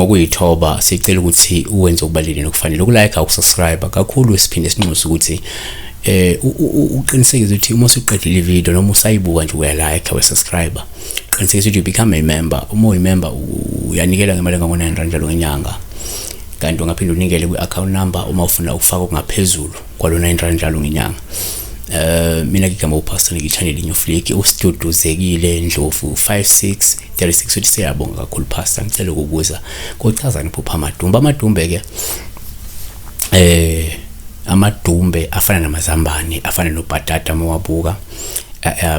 Ngokuyithoba sicela ukuthi uwenze okubalulekile nokufanele, ukulike, ukusubscribe kakhulu. Siphinde sinxuse ukuthi uqinisekise ukuthi uma usuqedile ivideo noma usayibuka nje, uyalike, uyasubscribe, qinisekisa ukuthi you become a member. Uma uyimember, uyanikela ngemali engango-R9 njalo ngenyanga, kanti ungaphinde unikele kwi-account number uma ufuna ukufaka okungaphezulu kwalo R9 njalo ngenyanga. Mina ngigama uPastor ngi-channel New Flick. Usiduduzekile Ndlovu 5636 uthi, "Siyabonga kakhulu, Pastor. Ngicela ukubuza, kuchazani phupha amadumbe?" Amadumbe ke, amadumbe afana namazambane, afana nobhatata mawabuka,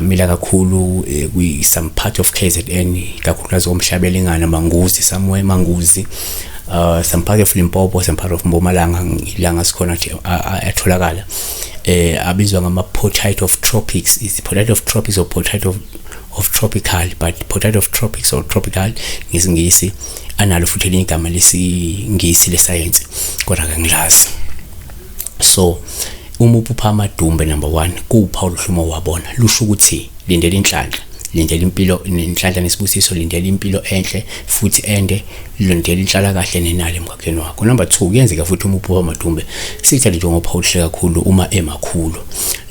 mila kakhulu kwi some part of KZN, kakhulukazi koMhlabelengana, Manguzi, somewhere Manguzi, some part of Limpopo, some part of Mpumalanga, ilanga sikhona nje atholakala. Abizwa ngama potato of tropics, is potato of tropics or potato of tropical, but potato of tropics or tropical ngesiNgisi. Analo futhi elinye igama lesiNgisi lesayensi, kodwa kangilazi. So uma uphupha amadumbe, number 1, kuwuphawu oluhle wabona, lusho ukuthi lindela inhlanhla, lindela impilo, inhlanhla nesibusiso, lindela impilo enhle futhi ende, lindela inhlala kahle nenali emkhakheni wakho. Number 2, kuyenzeka futhi uma uphupha amadumbe, sithathe njengophawu oluhle kakhulu uma emakhulu,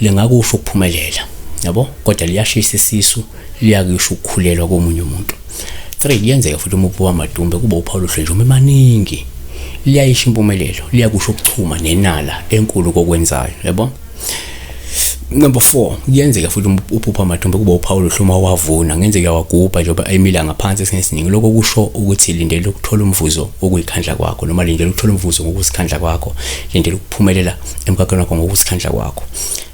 lingakusho ukuphumelela, yabo, kodwa liyashisa isisu, liyakusho ukukhulelwa komunye umuntu. 3, kuyenzeka futhi uma uphupha amadumbe kuba uphawu oluhle nje uma emaningi, liyayisho impumelelo, liyakusho ukuchuma nenala enkulu kokwenzayo, yabo. Number 4, kuyenzeka futhi uma uphupha amadumbe kuba uphawu oluhle uma wavuna, ngenzeka wagubha njengoba emila ngaphansi esinye esiningi. Lokho kusho ukuthi lindele ukuthola umvuzo wokuyikhandla kwakho, noma lindele ukuthola umvuzo ngokuzikhandla kwakho, lindele ukuphumelela emkhakheni wakho ngokuzikhandla kwakho.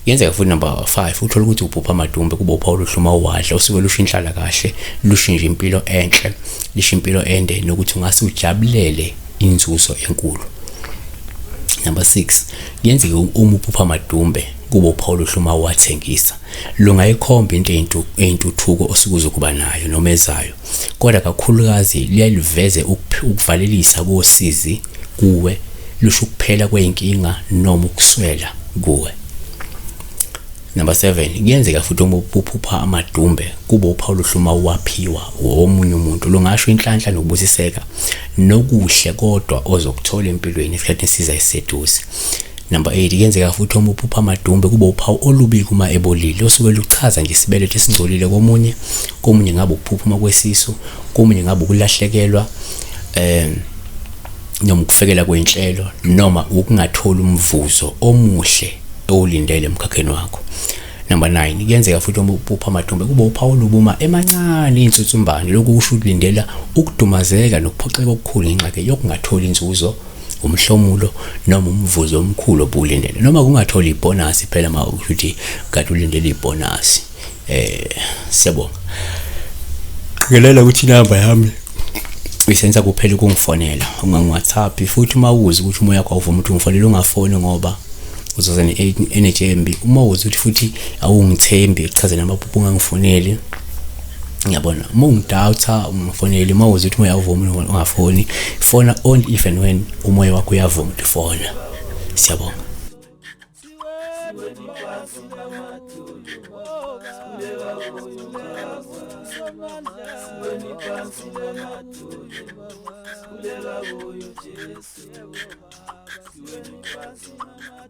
Kuyenzeka futhi, number 5, uthola ukuthi uphupha amadumbe kuba uphawu oluhle uma uwadla, usuke lusho inhlala kahle, lusho nje impilo enhle, lisho impilo ende, nokuthi ungase ujabulele inzuzo enkulu. Number 6, kuyenzeka uma uphupha amadumbe kuba uphawu oluhle uma uwathengisa, lungayikhomba into eyintuthuko osuke uzokuba nayo noma ezayo, kodwa kakhulukazi liyaliveze ukuvalelisa kosizi kuwe, lusho ukuphela kwey'nkinga noma ukuswela kuwe. Number 7, kuyenzeka futhi uma uphupha amadumbe kuba uphawu oluhle uma uwaphiwa omunye umuntu, lungasho inhlanhla nokubusiseka nokuhle kodwa ozokuthola empilweni esikhathini esiza esiseduze. Number 8, kuyenzeka futhi uma uphupha amadumbe kuba uphawu olubi kuma ebolile, osuke luchaza nje isibeletho esingcolile komunye, komunye ngabe ukuphuphuma kwesisu, komunye ngabe ukulahlekelwa noma ukufekela kwenhlelo noma ukungatholi umvuzo omuhle owulindele emkhakheni wakho. Number 9, kuyenzeka futhi uma uphupha amadumbe kuba uphawu olubi uma emancane, insusumbane. Lokhu kusho ukulindela ukudumazeka nokuphoxeka okukhulu ngenxa yokungatholi inzuzo, umhlomulo noma umvuzo omkhulu obuwulindele, noma kungatholi ibonus phela ma ukuthi kade ulindele ibonus. Siyabonga. Qikelela ukuthi inamba yami isenza kuphela ukungifonela, ungangi-WhatsApp. Futhi uma uzi ukuthi umoya wakho awuvumi ukuthi ungifonele, ungafoni ngoba uzoza ne-energy embi. Uma uzi ukuthi futhi awungithembi ekuchazeni amaphupho, ungangifoneli, ngiyabona. Uma ungidoubta, ungifoneli. Uma uzi ukuthi umoya awuvumi, ungafoni. Fona only if and when umoya wakho uyavuma ukuthi fona. Siyabonga. Siweni phansi namadolo, sikhuleka kuye uBaba. Siweni phansi namadolo, sikhuleka kuye uJesu. Siweni phansi namadolo.